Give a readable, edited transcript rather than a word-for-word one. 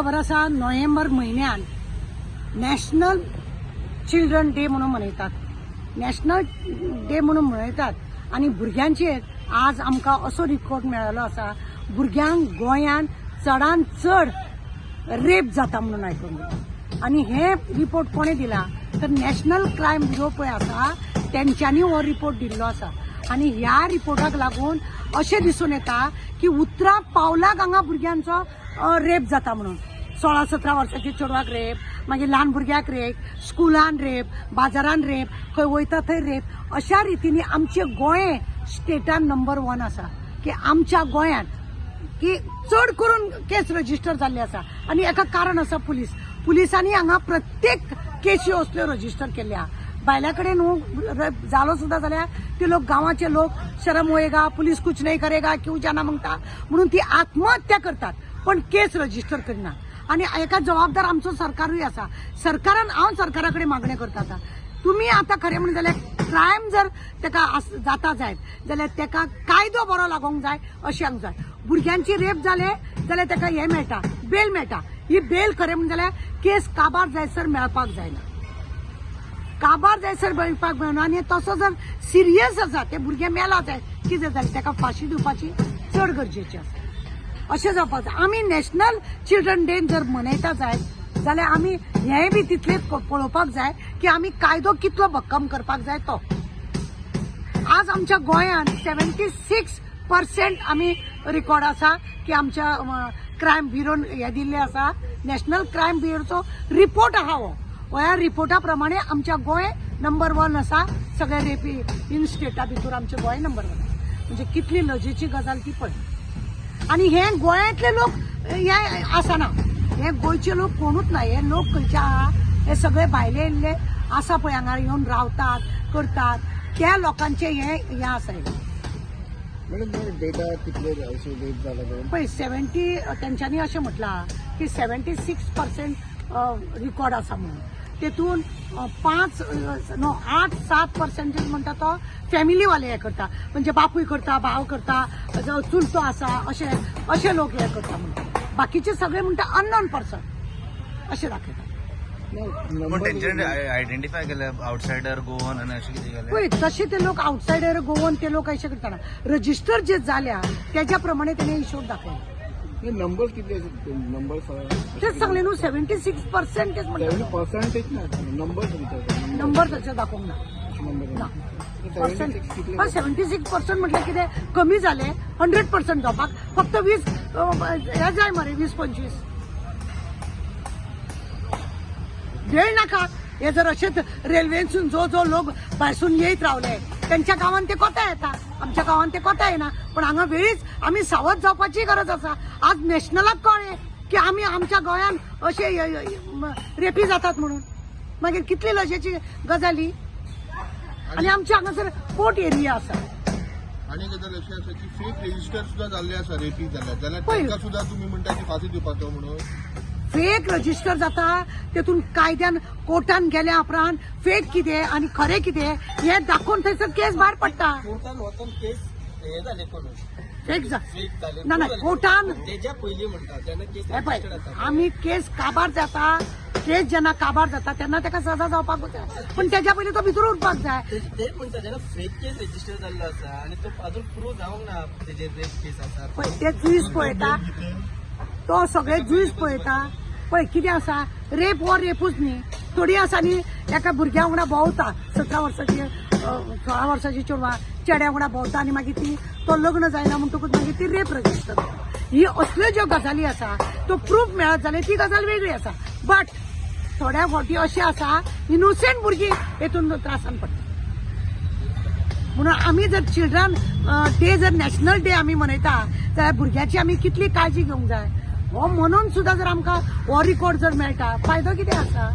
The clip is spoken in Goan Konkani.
खबर आसा, नोव्हेंबर म्हयन्यान नॅशनल चिल्ड्रन डे म्हणून मनयतात. नॅशनल डे म्हणून मनयतात आनी भुरग्यांचेर आज आमकां असो रिपोर्ट मेळिल्लो आसा, भुरग्यांक गोंयांत चडान चड रेप जाता म्हणून आयकूंक. आनी हे रिपोर्ट कोणें दिला तर नॅशनल क्रायम ब्युरो पळय आसा, तेंच्यांनी हो रिपोर्ट दिल्लो आसा. आनी ह्या रिपोर्टाक लागून अशें दिसून येता की उतरां पावलाक हांगा भुरग्यांचो रेप जाता म्हणून. 16-17 वर्सांचे चेडवाक रेप, मागीर ल्हान भुरग्याक रेप, स्कुलान रेप, बाजारान रेप, खंय वयता थंय रेप. अशा रितीन आमचे गोंय स्टेटान नंबर 1 आसा की आमच्या गोंयांत की चड करून केस रजिस्टर जाल्ले आसा. आनी एका कारण आसा, पुलिसांनी हांगा प्रत्येक केशी असल्यो रजिस्टर केल्ले आहा. बायल्या कडेन न्हू रेप जालो सुद्दां जाल्यार ते लोक, गांवाचे लोक, शरम होएगा, पुलीस कुछ नहीं करेगा, क्यों जाना मागता म्हणून ती आत्महत्या करतात, पण केस रजिस्टर करिना. आनी एका जबाबदार आमचो सरकारूय आसा. सरकारान, हांव सरकारा कडेन मागणें करता आतां, तुमी आतां खरें म्हणून जाल्यार क्रायम जर ताका जाता जायत जाल्यार ताका कायदो बरो लागोंक जाय अशें आमकां जाय. भुरग्यांची रेप जाले जाल्यार ताका हें मेळटा, बेल मेळटा. ही बेल खरें म्हणून जाल्यार केस काबार जायसर मेळपाक जायना, काबार जायसर मेळपाक मेळना. आनी तसो जर सिरियस आसा, ते भुरगें मेला जाय कितें जालें, ताका फांशी दिवपाची चड गरजेची आसा. अशें जावपाक जाय. आमी नॅशनल चिल्ड्रन डे जर मनयता जायत जाल्यार आमी हेंय बी तितलेंच पळोवपाक जाय की आमी कायदो कितलो भक्कम करपाक जाय तो. आज आमच्या गोंयांत 76% आमी रिकॉर्ड आसा की आमच्या क्रायम ब्युरोन हे दिल्ले आसा. नॅशनल क्रायम ब्युरोचो रिपोर्ट आहा हो. ह्या रिपोर्टा प्रमाणे आमच्या गोंय नंबर 1 आसा. सगळे रेपी इन स्टेटा भितर आमचे गोंय नंबर 1. म्हणजे कितली लजेची गजाल ती पळय. आनी हे गोंयांतले लोक हे आसना, हे गोंयचे लोक कोणूच ना. हे लोक खंयचे आहा, हे सगळे भायले येयल्ले आसा पळय, हांगा येवन रावतात करतात, त्या लोकांचे हे हे आसा. मॅडम, डेटा कितले अशे रेप जाला करून? पळय, 70 तेंच्यांनी अशें म्हटलां की 76% रिकॉर्ड आसा म्हणून. तेतून 5 न्हू 8-7% म्हणटा तो फॅमिलीवाले हे करता, म्हणजे बापूय करता, भाव करता, जावं चुलतो आसा, अशे अशे लोक हे करता म्हणटा. बाकीचे सगळे म्हणटा अननोन पर्सन अशें दाखयता. पूण तेंच्यानी आयडेंटिफाय केले आउटसायडर गोवन आनी अशें कितें केलें? पळय, तशे ते लोक आउटसायडर गोवन ते लोक अशें करतना रजिस्टर जे जाल्या तेज्या प्रमाणे तेणे हिशोब दाखयला. नंबर कितले नंबर? तेच सांगले न्हू, 76% म्हणटा. पर्सेंटेज ना, नंबर. नंबर तशें दाखोवंक ना. नंबर ना. 76 कितले? 76% म्हटल्यार कितें कमी जाले? 100% जावपाक फक्त 20 हे जाय मरे, 20-25 वेळ नाका. हे जर अशेच रेल्वेनसून जो जो लोक भायसून येयत रावले, तेंच्या गांवान ते कोता येता, आमच्या गांवान ते कोता येना. पण हांगा वेळीच आमी सावध जावपाची गरज आसा. आज नॅशनलाक कळ्ळें की आमी आमच्या गोंयान अशे रेपी जातात म्हणून, मागीर कितली लजेची गजाल ही. आनी आमच्या हांगासर पोर्ट एरिया आसा. आनी गजाल अशी आसा की फेक रजिस्टर सुद्दां जाल्ले आसा, रेपी जाल्या जाल्यार पळय. तांकां सुद्दां तुमी म्हणटा की फांसी दिवपाचो म्हणून. फेक रजिस्टर जाता तेतून कायद्यान कोर्टान गेल्या उपरांत फेक कितें आनी खरें कितें हें दाखोवन थंयसर केस भायर पडटा. कोर्टान वचून केस हे जाले करून फेक जा फेक जाले. ना ना, कोर्टान तेज्या पयलीं म्हणटा जेन्ना केस हे पळय, रजिस्टर जाता. आमी केस काबार जाता, केस जेन्ना काबार जाता तेन्ना ताका सजा जावपाक जाय, पूण तेज्या पयलीं तो भितर उरपाक जाय. ते म्हणटा जेन्ना फेक केस रजिस्टर जाल्लो आसा आनी तो अजून प्रूव जावंक ना तेजेर रेप केस आसा. पळय, ते जुईस पळयता, तो सगळे जुईस पळयता. पळय कितें आसा, रेप हो रेपूच न्ही. थोडी आसा न्ही एका भुरग्या वांगडा भोंवता, 17 वर्साची 16 वर्साची चेडवां चेड्या वांगडा भोंवता आनी मागीर ती तो लग्न जायना म्हणटकूच मागीर ती रेप रजिस्टर जाता. ही असल्यो ज्यो गजाली आसा तो प्रूफ मेळत जाल्यार ती गजाल वेगळी आसा. बट थोड्या फावटी अशें आसा, इनोसंट भुरगीं हेतून त्रासान पडटा. म्हणून आमी जर चिल्ड्रन डे जर नॅशनल डे आमी मनयता जाल्यार भुरग्याची आमी कितली काळजी घेवंक जाय. हो म्हणून सुद्दां जर आमकां हो रिकॉर्ड जर मेळटा, फायदो कितें आसा?